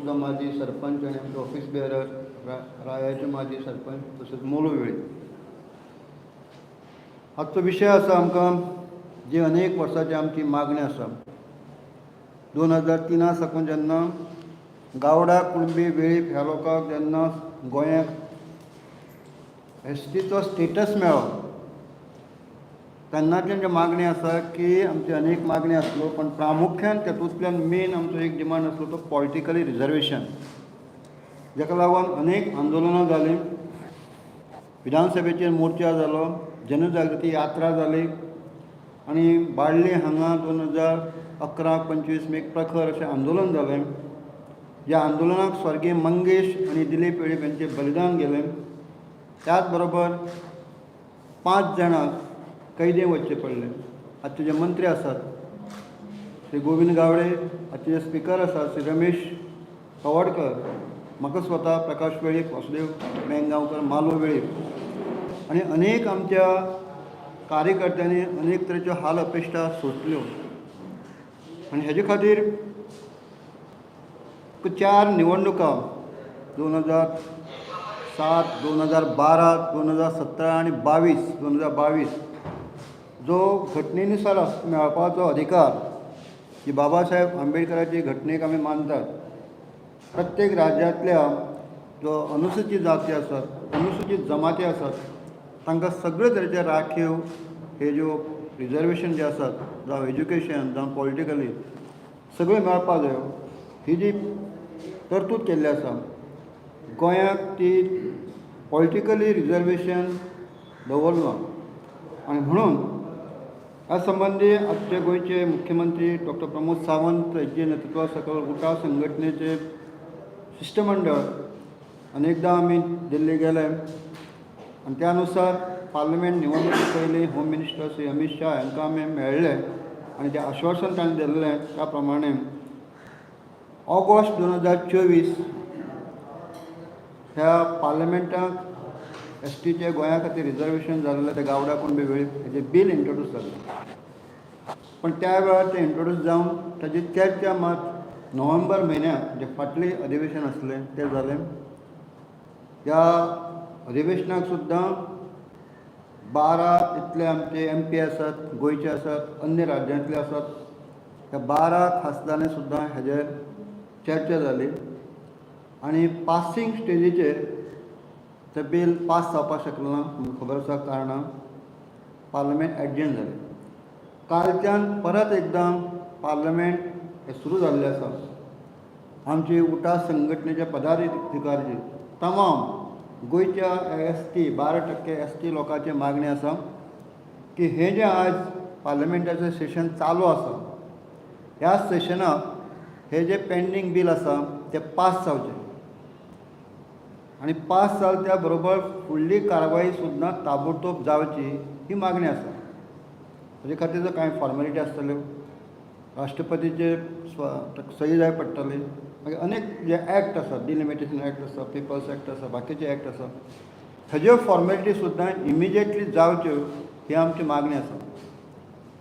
सुद्दां माजी सरपंच आनी आमचे ऑफिस बेअरर, रायाचे माजी सरपंच तशेंच मोलू वेळीप. आजचो विशय आसा, आमकां जी अनेक वर्सांची आमची मागणी आसा, 2003 साकून जेन्ना गावडा, कुणबी, वेळीप ह्या लोकांक जेन्ना गोंयाक एसटीचो स्टेटस मेळ्ळो, तेन्नाच्यान जी मागणी आसा की आमची अनेक मागणी आसल्यो, पण प्रामुख्यान तातूंतल्यान मेन आमचो एक डिमांड आसलो तो पॉलिटिकली रिजर्वेशन, जाका लागून अनेक आंदोलनां जालीं, विधानसभेचेर मोर्चा जालो, जनजागृती यात्रा जाली आनी बाळ्ळी हांगा 2011 25 मेक प्रखर अशें आंदोलन जालें, ज्या आंदोलनाक स्वर्गीय मंगेश आनी दिलीप वेळीप यांचें बलिदान गेलें. त्याच बरोबर पांच जाणांक कैदे वचचें पडलें. आजचे जे मंत्री आसात श्री गोविंद गावडे, आजचे जे स्पिकर आसात श्री रमेश तवडकर, म्हाका स्वता, प्रकाश वेळीप, वासुदेव बेंगांवकर, मालो वेळीप आनी अनेक आमच्या कार्यकर्त्यांनी अनेक तरेच्यो हाल अपेश्टा सोंसल्यो. आनी हेजे खातीर चार निवडणुका, 2007, 2012, 2017 आनी 22, 2022, जो घटनेनुसार मेळपाचो अधिकार जी बाबासाहेब आंबेडकराची घटनेक आमी मानतात, प्रत्येक राज्यांतल्या जो अनुसूचित जाती आसात, अनुसूचित जमाती आसात, तांकां सगळे तरेचे राखीव हे ज्यो रिजर्वेशन जे आसात, जावं एज्युकेशन, जावं पॉलिटिकली, सगळें मेळपाक जायो, ही जी तरतूद केल्ली आसा, गोंयाक ती पॉलिटिकली रिजर्वेशन दवरलां. आनी म्हणून ह्या संबंदी आजचे गोंयचे मुख्यमंत्री डॉक्टर प्रमोद सावंत हेजे नेतृत्वा सकयल उटा संघटनेचे शिश्टमंडळ अनेकदां आमी दिल्ली गेले आनी त्या नुसार पार्लमेंट निवडणुके पयलीं होम मिनिस्टर श्री अमीत शाह हांकां आमी मेळ्ळे आनी तें आश्वासन ताणें दिल्लें त्या प्रमाणे ऑगस्ट 2024 ह्या पार्लमेंटाक एसटीचे गोंया खातीर रिजर्वेशन जाल्लें तें गावडा, कुणबी, वेळीप हेजें बील इंट्रोड्यूस जालें. पण त्या वेळार तें इंट्रोड्यूस जावन ताजी चर्चा मात नोव्हेंबर म्हयन्याक, जें फाटलें अधिवेशन आसलें तें जालें. ह्या अधिवेशनाक सुद्दां 12 इतले आमचे एमपी आसात, गोंयचे आसात, अन्य राज्यांतले आसात, ह्या 12 खासदारांनी सुद्दां हेजेर चर्चा जाली आनी पासिंग स्टेजीचेर तें बील पास जावपाक शकलें ना. तुमकां खबर आसा कारणां, पार्लमेंट एडजर्न जालें. कालच्यान परत एकदां पार्लमेंट हें सुरू जाल्लें आसा. आमची उटा संघटनेचे पदाधिकारी, तमाम गोंयच्या एसटी, 12% एसटी लोकांची मागणी आसा की हें जें आज पार्लमेंटाचें सेशन चालू आसा, ह्या सेशनाक हे जे पेंडींग बील आसा तें पास जावचें आनी पास जाले त्या बरोबर फुडली कारवाई सुद्दां ताबडतोब जावची ही मागणी आसा. ताजे खातीर जर कांय फॉर्मेलिटी आसतल्यो, राष्ट्रपतीचे सही जाय पडटली, मागीर अनेक जे एक्ट आसात, डिलिमिटेशन एक्ट आसा, पिपल्स एक्ट आसा, बाकीचे एक्ट आसा, हेज्यो फॉर्मेलिटी सुद्दां इमिजिएटली जावच्यो ही आमची मागणी आसा.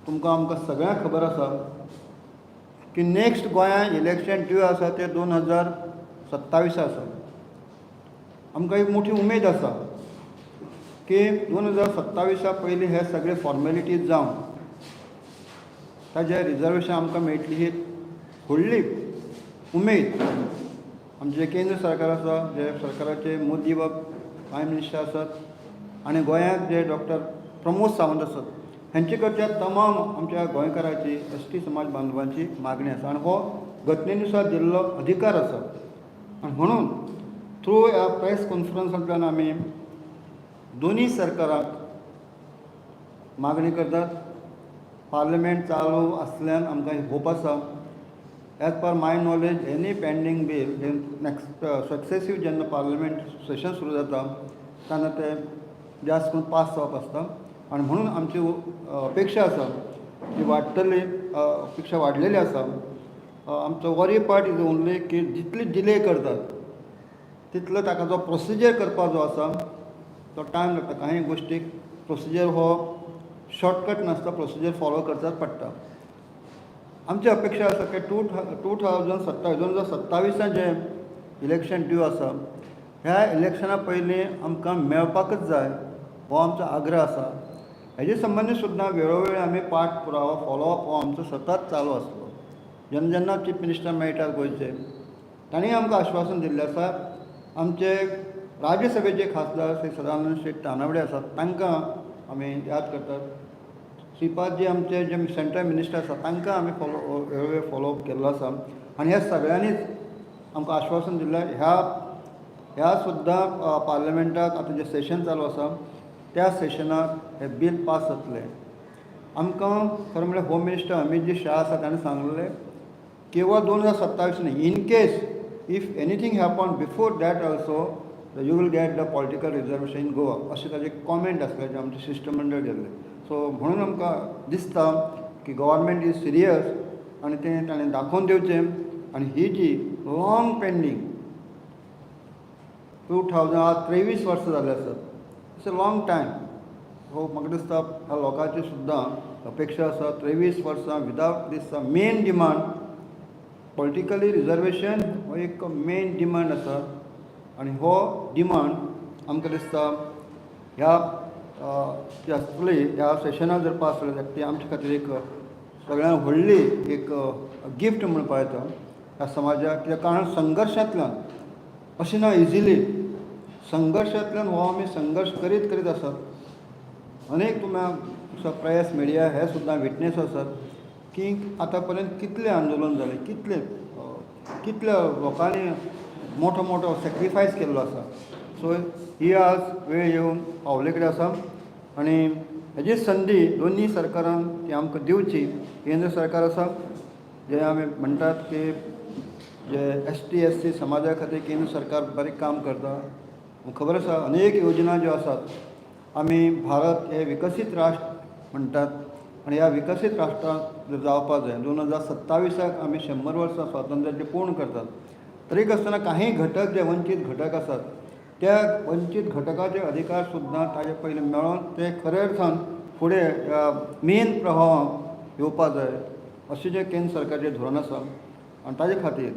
तुमकां आमकां सगळ्यांक खबर आसा की नेक्स्ट गोंयांत इलेक्शन ड्यू आसा तें 2027 आसा. आमकां एक मोठी उमेद आसा की 2027 पयलीं हे सगळे फॉर्मेलिटीज जावन ताजें रिजर्वेशन आमकां मेळटली ही व्हडली उमेद आमचें जें केंद्र सरकार आसा, जे सरकाराचे मोदी बाब प्रायम मिनिस्टर आसात आनी गोंयांत जे डॉक्टर प्रमोद सावंत आसात, हेंचे कडच्या तमाम आमच्या गोंयकाराची, एसटी समाज बांधवांची मागणी आसा आनी हो घटनेनुसार दिल्लो अधिकार आसा. आनी म्हणून थ्रू ह्या प्रेस कॉन्फरन्सांतल्यान आमी दोनूय सरकाराक मागणी करतात. पार्लमेंट चालू आसल्यान आमकां होप आसा. As per my knowledge, any pending bill next successive जेन्ना पार्लमेंट सेशन सुरू जाता तेन्ना ते जास्त करून पास जावप आसता. आनी म्हणून आमची अपेक्षा आसा ती वाडटली, अपेक्षा वाडलेली आसा. आमचो वरी पार्ट is only की जितली डिले करतात तितलो ताका जो प्रोसिजर करपाक जो आसा तो टायम लागता. कांय गोश्टीक प्रोसिजर हो शॉर्टकट नासता, प्रोसिजर फॉलो करचाच पडटा. आमची अपेक्षा आसा की टू थावजंड सत्तावीस, 2027 जें इलेक्शन ड्यू आसा, ह्या इलेक्शना पयलीं आमकां मेळपाकच जाय, हो आमचो आग्रह आसा. हेजे संबंदी सुद्दां वेळोवेळी आमी पाठ पुरावा, फॉलोअप हो आमचो सतत चालू आसलो. जेन्ना जेन्ना चीफ मिनिस्टर मेळटात गोंयचे, तांणी आमकां आश्वासन दिल्लें आसा. आमचे राज्यसभेचे खासदार श्री सदानंद शेट तानावडे आसात, तांकां आमी याद करतात. श्रीपादजी आमचे जे सेंट्रल मिनिस्टर आसा, तांकां आमी फॉलो वेळोवेळ फॉलोअप केल्लो आसा आनी ह्या सगळ्यांनीच आमकां आश्वासन दिल्लें, ह्या ह्या सुद्दां पार्लमेंटाक आतां जें सेशन चालू आसा त्या सेशनाक हें बील पास जातलें. आमकां खरें म्हळ्यार होम मिनिस्टर अमीतजी शाह आसा, ताणें सांगलें केवळ 2027 न्ही, in case if anything happen before that also, you will get the political reservation in Goa, अशें ताजें कॉमेंट आसलें जें आमचें शिश्टमंडळ गेल्लें. सो म्हणून आमकां दिसता की गव्हर्मेंट is serious आनी तें ताणें दाखोवन दिवचें. आनी ही जी लाँग पेंडींग 2000, आज 23 वर्सां जालीं आसात, it's a long time. हो म्हाका दिसता ह्या लोकांची सुद्दां अपेक्षा आसा. 23 वर्सां without this main demand, politically reservation हो एक मेन डिमांड आसा आनी हो डिमांड आमकां दिसता ह्या जी आसतली ह्या सेशनाक जर पास जालें जाल्यार ती आमचे खातीर एक सगळ्यांत व्हडली एक गिफ्ट म्हणपा येता ह्या समाजाक. कित्याक कारण संघर्शांतल्यान, अशें ना इजिली, संघर्शांतल्यान हो आमी संघर्श करीत करीत आसात. अनेक तुमी प्रेस मिडिया हे सुद्दां विटनेस आसात की आतां पर्यंत कितलें आंदोलन जालें, कितले कितल्या लोकांनी मोठो मोठो सॅक्रिफायस केल्लो आसा. सो ही आज वेळ येवन पावले कडेन आसा आनी हेजी संदी दोनूय सरकारान ती आमकां दिवची. केंद्र सरकार आसा जें आमी म्हणटात की J S T, S C समाजा खातीर केंद्र सरकार बरें काम करता. खबर आसा, अनेक योजना ज्यो आसात, आमी भारत हे विकसीत राष्ट्र म्हणटात आनी ह्या विकसीत राष्ट्रांत जर जावपाक जाय, 2027 आमी 100 वर्सां स्वातंत्र्याचें पूर्ण करतात, तरीक आसतना काही घटक जे वंचीत घटक आसात, त्या वंचीत घटकाचे अधिकार सुद्दां ताजे पयलीं मेळोन ते खऱ्या अर्थान फुडें मेन प्रवाहाक येवपा जाय, अशें जें केंद्र सरकारचें धोरण आसा. आनी ताजे खातीर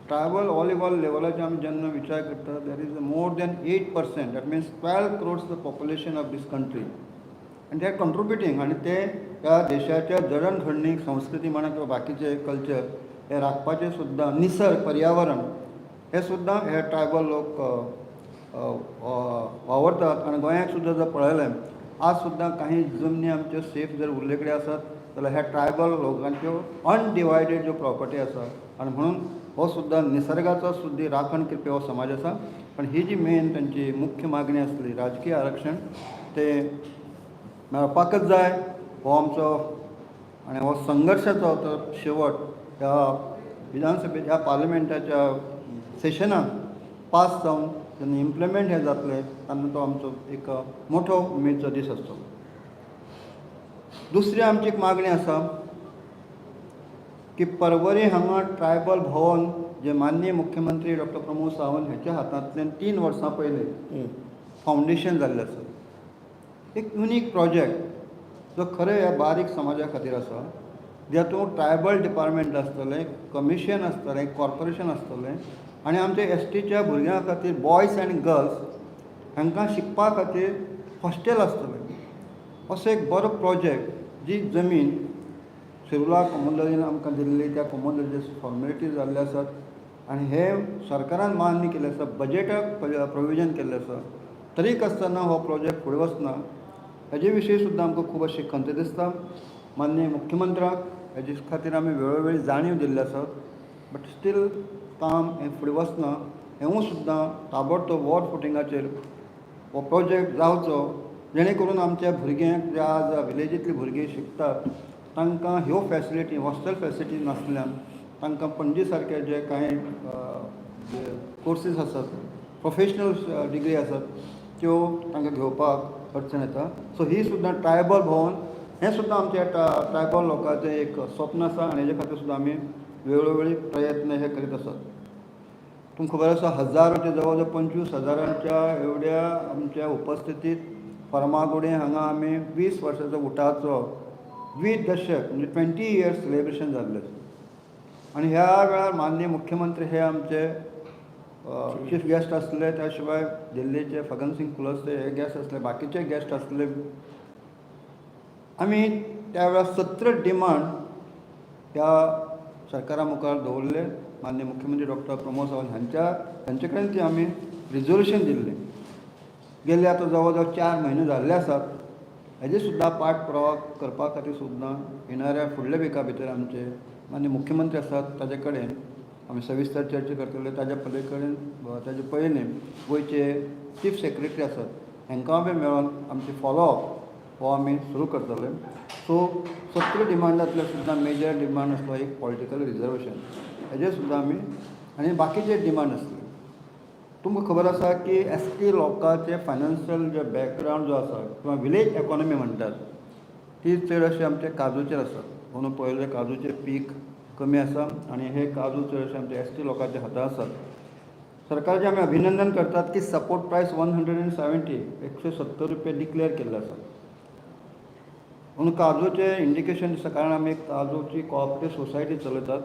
ट्रायबल ऑल लेवलाचेर आमी जेन्ना विचार करता, there is more than 8%, that means 12 crores the population of this country आनी they are contributing आनी ते ह्या देशाच्या जडणघडणीक, संस्कृती म्हणा किंवा बाकीचे कल्चर हे राखपाचें सुद्दां, निसर्ग, पर्यावरण हे सुद्दां हे ट्रायबल लोक वावरतात. आनी गोंयाक सुद्दां जर पळयलें, आज सुद्दां काही जमनी आमच्यो सेफ जर उरले कडेन आसात जाल्यार ह्या ट्रायबल लोकांच्यो अनडिवायडेड ज्यो प्रॉपर्टी आसा. आनी म्हणून हो सुद्दां निसर्गाचो सुद्दां राखण करपी हो समाज आसा. पण ही जी मेन तांची मुख्य मागणी आसली, राजकीय आरक्षण, तें मेळपाकच जाय, हो आमचो आनी हो संघर्शाचो तो शेवट ह्या विधानसभे ह्या पार्लमेंटाच्या सेशनाक पास जावन जेन्ना इम्प्लिमेंट हें जातलें, तेन्ना तो आमचो एक मोठो उमेदचो दीस आसतलो. दुसरी आमची एक मागणी आसा की परवरी हांगा ट्रायबल भवन जे माननीय मुख्यमंत्री डॉक्टर प्रमोद सावंत हेच्या हातांतल्यान 3 वर्सां पयलीं फावंडेशन जाल्लें आसा, एक युनीक प्रोजेक्ट जो खरें ह्या बारीक समाजा खातीर आसा, जातूंत ट्रायबल डिपार्टमेंट आसतलें, कमिशन आसतलें, कॉर्पोरेशन आसतलें आनी आमच्या एसटीच्या भुरग्यां खातीर, बॉयज आनी गर्ल्स हांकां शिकपा खातीर हॉस्टेल आसतलें, असो एक बरो प्रोजेक्ट. जी जमीन शिरुला कोमुनिदादीन आमकां दिल्ली, त्या कोमुनिदादीचे फॉर्मेलिटीज जाल्ले आसात आनी हे सरकारान मान्य केल्लें आसा, बजेटाक प्रोविजन केल्लें आसा, तरीक आसतना हो प्रोजेक्ट फुडें वचना, हेजे विशीं सुद्दां आमकां खूब अशी खंत दिसता. माननीय मुख्यमंत्र्याक हेजे खातीर आमी वेळोवेळी जाणीव दिल्ली आसा, बट स्टील काम हें फुडें वचना. हेंवूय सुद्दां ताबडतोब वॉर फुटिंगाचेर हो प्रोजेक्ट जावचो, जेणे करून आमच्या भुरग्यांक, जे आज विलेजींतलीं भुरगीं शिकतात, तांकां ह्यो फॅसिलिटी, हॉस्टेल फॅसिलिटी नासल्यान तांकां पणजे सारके जे कांय कोर्सीस आसात, प्रोफेशनल डिग्री आसात, त्यो तांकां घेवपाक अडचण येता. सो ही सुद्दां ट्रायबल भवन हें सुद्दां आमच्या ट्रायबल लोकांचें एक स्वप्न आसा आनी हेजे खातीर सुद्दां आमी वेळोवेळी प्रयत्न हे करीत आसात. तुमकां खबर आसा, हजारांचे, जवळ जवळ 25 हजारांच्या एवढ्या आमच्या उपस्थितीत फर्मागुडी हांगा आमी 20 वर्साचो उटाचो द्विदशक म्हणजे 20 इयर्स सेलिब्रेशन जाल्लें आसा आनी ह्या वेळार माननीय मुख्यमंत्री हे आमचे चीफ गेस्ट आसले. त्या शिवाय दिल्लीचे फगन सिंग कुलस्ते हे गेस्ट आसले, बाकीचे गेस्ट आसले. आमी त्या वेळार 17 डिमांड ह्या सरकारा मुखार दवरले. माननीय मुख्यमंत्री डॉक्टर प्रमोद सावंत हांचे कडेन ती आमी रिजोल्युशन दिल्लें. गेल्ले आतां जवळ जवळ 4 म्हयने जाल्ले आसात. हेजे सुद्दां पाठ पुरावा करपा खातीर सुद्दां येणाऱ्या फुडल्या विका भितर आमचे माननीय मुख्यमंत्री आसात, ताजे कडेन आमी सविस्तर चर्चा करतले. ताज्या पली कडेन, ताजे पयलीं गोंयचे चीफ सेक्रेटरी आसात, हांकां बी मेळोन आमचे फॉलोअप हो आमी सुरू करतले. सो 17 डिमांडांतले सुद्दां मेजर डिमांड आसलो एक पॉलिटिकल रिजर्वेशन. हेजेर सुद्दां आमी आनी बाकीचे डिमांड आसले. तुमकां खबर आसा की एस टी लोकांचे फायनान्शियल जे बॅकग्रावंड जो आसा किंवा विलेज इकॉनॉमी म्हणटात, ती चड अशें आमचे काजूचेर आसा. म्हणून पळयलें, काजूचें पीक कमी आसा आनी हे काजू चडशे आमचे एस टी लोकांच्या हातांत आसात. सरकाराचें आमी अभिनंदन करतात की सपोर्ट प्रायस 170, 170 रुपया डिक्लेअर केल्ले आसा. म्हणून काजूचें इंडिकेशन दिसता, कारण आमी काजूची कॉपरेटीव सोसायटी चलयतात,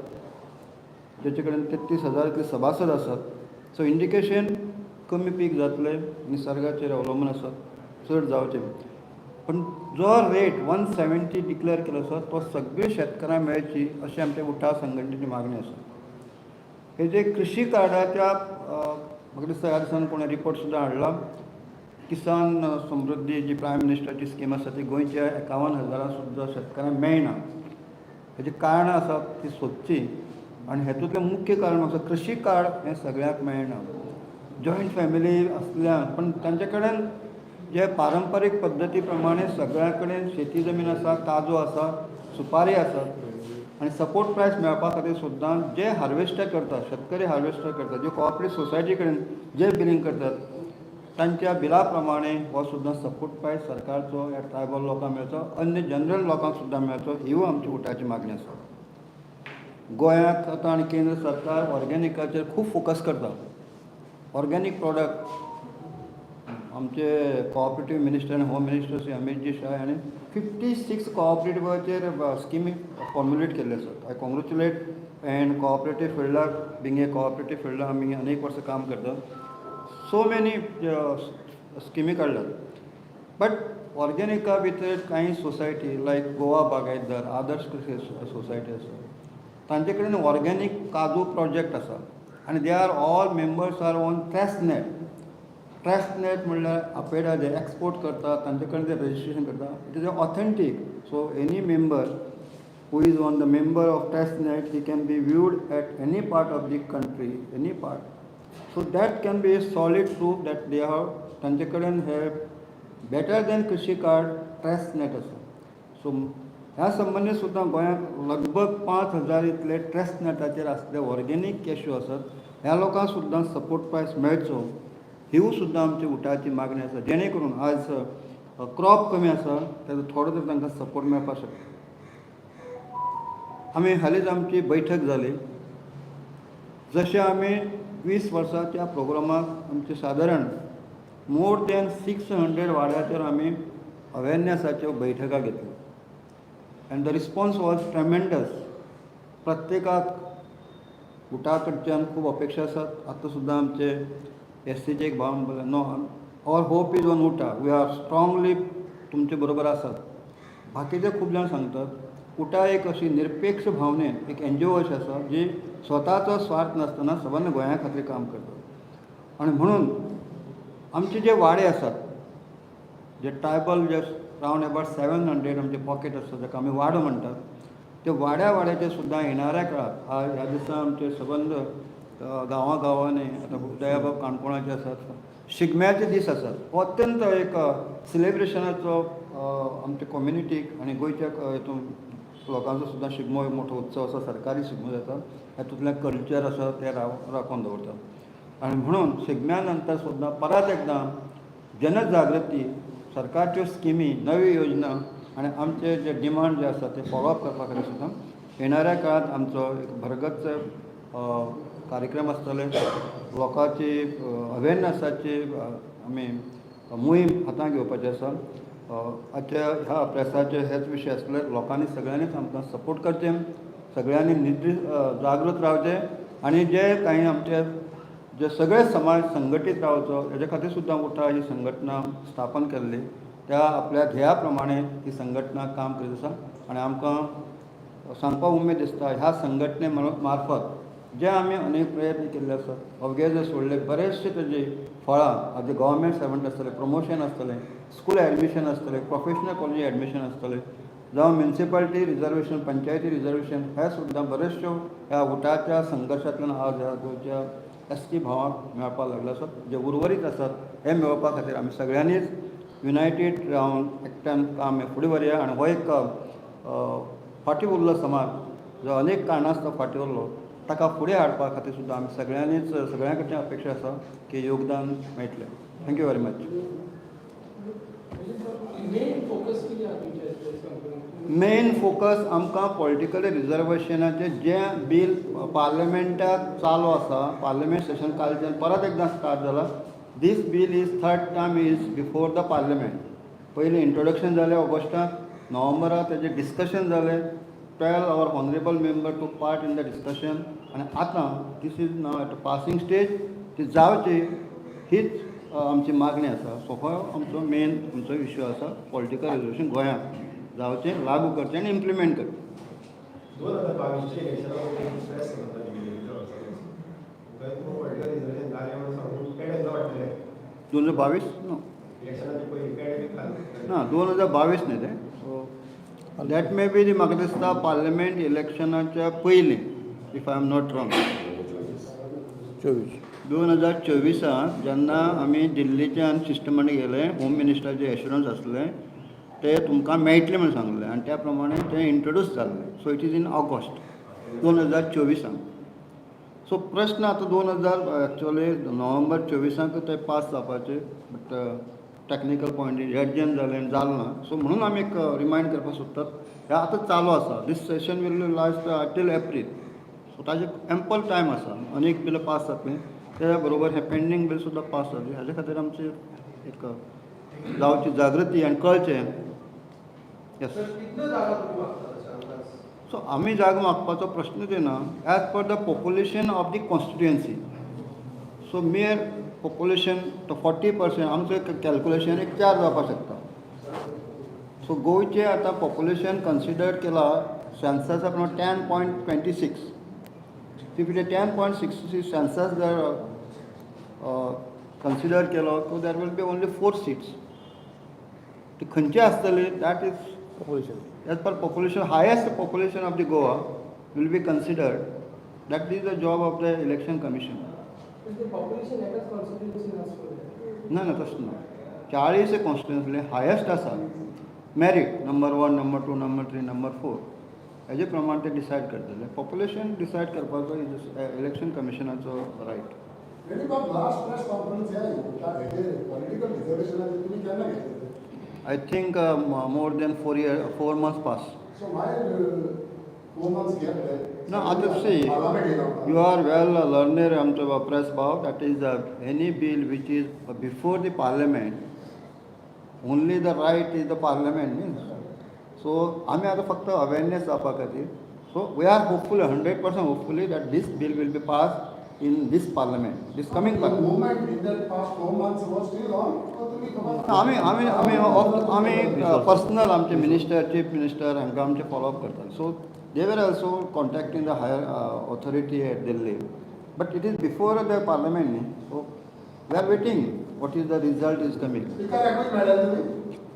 जेचे कडेन 33,000 इतले सभासद आसात. सो इंडिकेशन कमी पीक जातलें, निसर्गाचेर अवलंबून आसा चड जावचें, पण जो रेट 170 डिक्लेअर केलो आसा तो सगळे शेतकारांक मेळची अशें आमच्या उटा संघटनेची मागणी आसा. हे जे कृषी कार्डाच्या, म्हाका दिसता ह्या दिसांनी कोणें रिपोर्ट सुद्दां हाडला, किसान समृद्धी जी प्रायम मिनिस्टराची स्कीम आसा ती गोंयच्या 51 हजारां सुद्दां शेतकारांक मेळना. हेजी कारणां आसात ती सोदची आनी हेतूंतलें मुख्य कारण आसा, कृषी कार्ड हें सगळ्यांक मेळना. जॉयंट फॅमिली आसल्यान पण तांचे कडेन जे पारंपारीक पद्दती प्रमाणे सगळ्यां कडेन शेती जमीन आसा, काजू आसा, सुपारी आसा आनी सपोर्ट प्रायस मेळपा खातीर सुद्दां जे हार्वेस्टर करतात, शेतकरी हार्वेस्टर करतात, जे कॉपरेटीव सोसायटी कडेन जे बिलींग करतात, तांच्या बिला प्रमाणे हो सुद्दां सपोर्ट प्रायस सरकारचो ह्या ट्रायबल लोकांक मेळचो, अन्य जनरल लोकांक सुद्दां मेळचो, हिवूय आमची उटाची मागणी आसा. गोंयांत आतां आनी केंद्र सरकार ऑर्गेनिकाचेर खूब फोकस करता. ऑर्गेनीक प्रोडक्ट, आमचे कॉपरेटीव मिनिस्टर आनी होम मिनिस्टर श्री अमितजी शाह हांणी 56 कॉपरेटिवाचेर स्किमी फॉर्मुलेट केल्ले आसात. I congratulate and cooperative फिल्डाक, being a cooperative फिल्डाक आमी अनेक वर्सां काम करतात, सो मेनी स्किमी काडल्यात. बट ऑर्गेनिका भितर कांय सोसायटी लायक गोवा बागायतदार आदर्श कृषी सोसायटी आसा, तांचे कडेन ऑर्गेनीक काजू प्रोजेक्ट आसा आनी they are all members are on TrustNet. TrustNet म्हणल्यार आपेडा जे एक्सपोर्ट करता तांचे कडेन ते रजिस्ट्रेशन करता. It is a authentic, so any member who is on the member of TrustNet, he can be viewed at any part of the country, any part. So that can be a solid proof that they have, तांचे कडेन हे better then कृषी card trust नेट आसा. So ह्या संबंदीत सुद्दां गोंयांत लगभग 5000 इतले ट्रस्ट नेटाचेर आसले ऑर्गेनीक कॅश्यू आसात. ह्या लोकांक सुद्दां सपोर्ट प्रायस मेळचो, हिवूय सुद्दां आमची उटाची मागणी आसा, जेणे करून आज क्रॉप कमी आसा तेजो थोडो तरी तांकां सपोर्ट मेळपाक शकता. आमी हालींच आमची बैठक जाली. जशें आमी 20 वर्साच्या प्रोग्रामाक आमचे सादारण मोर दॅन 600 वाड्याचेर आमी अवेरनेसाच्यो बैठका घेतल्यो and the response was tremendous. प्रत्येकाक उटा कडच्यान खूब अपेक्षा आसात. आतां सुद्दां आमचे एस सीचे एक भाव म्हणपाक, "No, our hope is on UTA, we are strongly तुमचे बरोबर आसात." बाकीचे खूब जाण सांगतात, उटा एक अशी निरपेक्ष भावनेन एक एनजीओ अशें आसा जी स्वताचो स्वार्थ नासतना सबंद गोंया खातीर काम करता. आनी म्हणून आमचे जे वाडे आसात, जे ट्रायबल जे रावंड अबाउट 700 आमचे पॉकेट आसा, जाका आमी वाडो म्हणटात, ते वाड्या वाड्याचे सुद्दां येणाऱ्या काळात ह्या दिसा आमचे सबंद गांवा गांवांनी, आतां दयाबाब काणकोणाचे आसात, शिगम्याचे दीस आसात. हो अत्यंत एक सिलेब्रेशनाचो आमच्या कम्युनिटीक आनी गोंयच्या हितून लोकांचो सुद्दां शिगमो एक मोठो उत्सव आसा. सरकारी शिगमो जाता. हातूंतलें कल्चर आसा तें राखून दवरता आनी म्हणून शिगम्या नंतर सुद्दां परत एकदां जनजागृती, सरकारच्यो स्किमी, नव्यो योजना आनी आमचे जे डिमांड जे आसा ते फॉलोअप करपा खातीर सुद्दां येणाऱ्या काळांत आमचो एक भरगच्च कार्यक्रम आसतले. लोकांची अवेरनसाची आमी मोहीम हातांत घेवपाची आसा. आजच्या ह्या प्रेसाचे हेच विशय आसले. लोकांनी सगळ्यांनीच आमकां सपोर्ट करचें, सगळ्यांनी निद्री जागृत रावचें आनी जे कांय आमचे जे सगळे समाज संघटीत रावचो हेजे खातीर सुद्दां उठा ही संघटना स्थापन केल्ली. त्या आपल्या ध्येया प्रमाणे ही संघटना काम करीत आसा आनी आमकां सांगपाक उमेद दिसता, ह्या संघटने मार्फत जे आमी अनेक प्रयत्न केल्ले आसात, अवघे जे सोडले बरेचशे तेजी फळां आज गव्हर्मेंट सर्वंट आसतले, प्रमोशन आसतलें, स्कूल एडमिशन आसतलें, प्रोफेशनल कॉलेजी एडमिशन आसतलें, जावं म्युनिसिपालिटी रिजर्वेशन, पंचायती रिजर्वेशन, हे सुद्दां बऱ्योचश्यो ह्या उटाच्या संघर्शांतल्यान आज ह्या गोंयच्या एस टी भावांक मेळपाक लागले आसात. जे उर्वरीत आसात हे मेळोवपा खातीर आमी सगळ्यांनीच युनायटेड रावन एकट्यान काम हें फुडें व्हरया आनी हो एक फाटीं उरलो समाज जो अनेक कारणास्तव फाटीं उरलो ताका फुडें हाडपा खातीर सुद्दां आमी सगळ्यांनीच, सगळ्यां कडच्यान अपेक्षा आसा की योगदान मेळटलें. Thank you very much. Main focus कितें आहा तुमच्या प्रेस? मेन फोकस आमकां पॉलिटिकल रिजर्वेशनाचें जें बील पार्लमेंटाक चालू आसा, पार्लमेंट सेशन कालच्यान परत एकदां स्टार्ट जाला. This bill is third time is before the parliament. पयलीं इंट्रोडक्शन जालें ऑगस्टाक, नोव्हेंबराक तेजें डिस्कशन जालें. 12 our honourable member took part in the discussion आनी आतां this is now at a passing stage. ती जावची हीच आमची मागणी आसा. सो हो आमचो मेन आमचो इश्यू आसा, पॉलिटिकल रिजर्वेशन गोंयांत जावचें, लागू करचें आनी इम्प्लिमेंट करचें. 2022च्या इलेक्शना प्रेस पॉलिटिकल रिजर्वेशन जालें म्हणून सांगून पेडे वाडटले. 2022 नो. इलेक्शनाचे पयलीं पेडे बी खाल. ना, 2022 न्ही तें. सो that may be, म्हाका दिसता पार्लमेंट इलेक्शनाच्या पयलीं, if I am not wrong. 24. 2024आंत जेन्ना आमी दिल्लीच्यान सिस्टमांत गेले, होम मिनिस्टराचे एश्युरन्स आसलें ते तुमकां मेळटलें म्हणून सांगलें आनी त्या प्रमाणे तें इंट्रोड्यूस जाल्लें. So it is in August 2024आंक. सो प्रश्न आतां 2000, एक्चुअली नोव्हेंबर 24आंक ते पास जावपाचे, बट टॅक्निकल पॉयंट एडजर्न जालें आनी जालें ना. सो म्हणून आमी एक रिमायंड करपाक सोदतात, हें आतां चालू आसा. This session will last till April, so ताजे एम्पल टायम आसा. अनेक बिलां पास जातलीं, त्या बरोबर हें पेंडींग बील सुद्दां पास जातलें. हाजे खातीर आमची एक जावची जागृती आनी कळचें, येस. सर, कितल्यो जागा तुमी मागतात अशें अंदाज? सो आमी जागो मागपाचो प्रश्नच येना. As per the population of the constituency, so mere population तो 40% आमचो एक कॅल्कुलेशन एक चार जावपाक शकता. सो गोंयचें आतां पॉप्युलेशन कन्सिडर केलां सेन्ससा प्रमाणे 10.26. If it 10.66 census जर कन्सिडर केलो, so there will be only four seats. ती खंयची आसतली, that is population. As per population, highest population of the Goa will be considered. That is the job of the Election Commission. पण ते population एकाच कॉन्स्टिट्युएन्सीन आसपाक जाय. ना ना, तशें ना. 40 कॉन्स्टिट्युन्सी हायेस्ट आसा, merit number one, number two, number three, number four, हेजे प्रमाण ते डिसायड करतले. पॉप्युलेशन डिसायड करपाचो is election कमिशनाचो रायट. बाब, लास्ट प्रेस कॉन्फरन्स ह्या हेजेर पॉलिटिकल रिजर्वेशनाचेर तुमी केन्ना घेतले? I think more than 4 year, 4 months past. So why 4 months gap? No, आतां see, parliament येयला. You are well learned आमचो press भाव, that is any bill which is before the parliament, only the right is the parliament means. So आमी आतां फक्त awareness जावपा खातीर. So we are hopeful, 100% hopefully, that this bill will be pass in this parliament, this coming parliament. Movement in that past 4 months was still on or तुमी आमी आमी आमी आमी पर्सनल आमचे मिनिस्टर, चीफ मिनिस्टर हांकां आमचे फॉलोअप करतात. So they were also contacting the higher authority at Delhi, but it is before the parliament न्ही, so we are waiting what is the result is coming. स्पिकराकूय मेळ्ळे तुमी?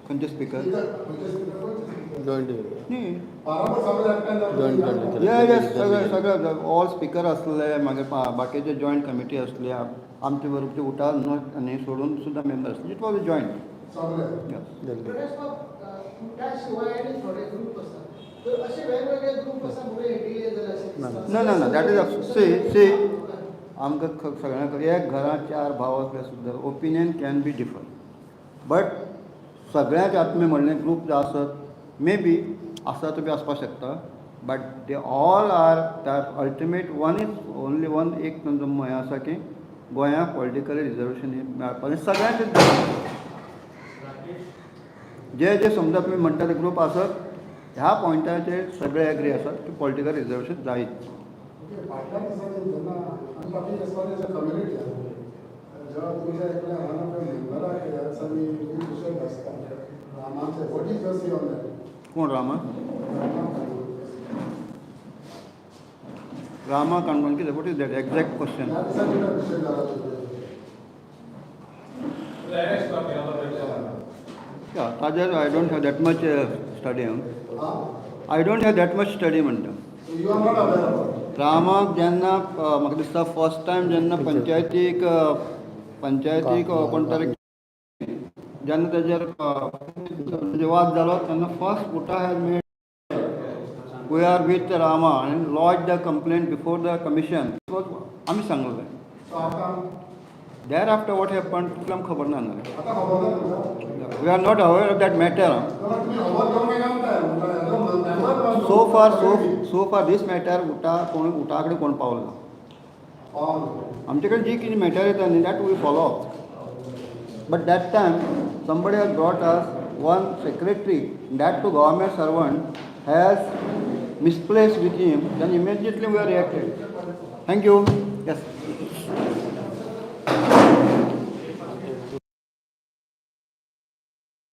खंयचे speaker? Speaker खंयचे? Speaker खंयचे? Joint. न्ही. बाराबर सगळे एकठांय. Joint committee. ये येस, सगळे सगळे ऑल स्पिकर आसले, मागीर बाकीचे जॉयंट कमिटी आसली, आमचे बरोबर उठा न्ही सोडून सुद्दां मेंबर आसले. It was a joint. सगळे. येस. प्रकाश बाब, त्या शिवाय आनी थोडे ग्रुप आसा, तर असे वेगवेगळे ग्रुप आसा म्हणून हे डिले जाले अशें दिसता. ना ना ना, that is, see see, आमकां सगळ्यांक एक घरांत चार भाव आसले सुद्दां opinion can be differ, but सगळ्यांक आत्मे म्हणलें ग्रूप जे आसत, मे बी आसा तो बी आसपाक शकता, but they all are that ultimate one is only one. एक तांचो हें आसा की गोंयांक पॉलिटिकल रिजर्वेशन हें मेळपाक सगळ्यांचेच. राकेश. जे जे समजा तुमी म्हणटा ते ग्रूप आसत, ह्या पॉयंटाचेर सगळे एग्री आसात की पॉलिटिकल रिजर्वेशन जायच. ओके, फाटल्या दिसांनी जेन्ना आमी बाकी as far as a community जेव्हा तुमच्या एकल्या वन ऑफ मेंबराक ह्या दिसांनी विशय आसता रामाचे, what is your say on that? कोण रामा? रामा काणकोण कितें? What is that exact question? ह्या दिसांनी कितें विशय जाला तुमचे? ताजेर I don't have that much study. हा. I don't have that much study म्हणटा. You are not aware about? रामाक जेन्ना म्हाका दिसता फर्स्ट टायम जेन्ना पंचायतीक कोण तरी जेन्ना तेजेर म्हणजे वाद जालो तेन्ना first UTA has made "We are with Rama" आनी lodge the complaint before the commission. आमी सांगलें. सो आतां there after what happen तितलें आमकां खबर ना. आतां खबर ना तुमकां? We are not aware of that matter. जाल्यार तुमी खबर घेवंक मेळना म्हणटा. So far this matter UTA कोण उटा कडेन कोण पावलो ना. आमचे कडेन जी कितें मॅटर येता न्ही, that we follow up, but that time somebody has brought us one secretary, that too government servant, has misplaced with him, then immediately we are reacted. Thank you. Yes.